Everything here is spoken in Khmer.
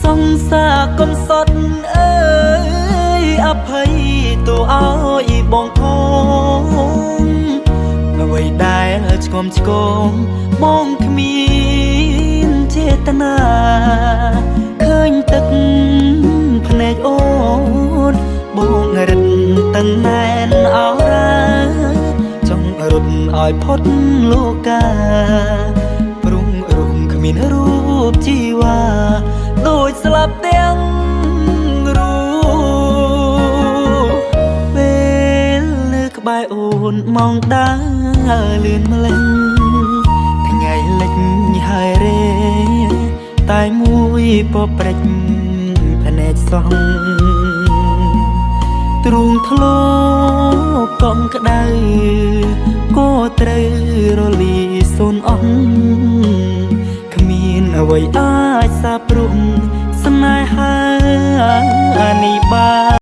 សង្សារកំសត់អើយអភ័យទៅឲ្យបងផងអ្វីដែលឆ្ងំឆ្គងបងគ្មានចេតនាឃើញទឹកភ្នែកអូនបងរិតតឹងណែនអរាចង់រត់ឲ្យផុតលោកាព្រំរុំគ្មានរូបជីវ៉ាដូចស្លាប់ទាំងរូបពេលនៅក្បែរអូនម៉ោងដើរលឿនម្លឹងថ្ងៃលិចហើយរេតែមួយពព្រិចភ្នែកសងទ្រូងធ្លោកងក្ដៅក៏ត្រូវរលីសូនអស់គ្មានអ្វីអាចសាព្រំស្នេហានេះ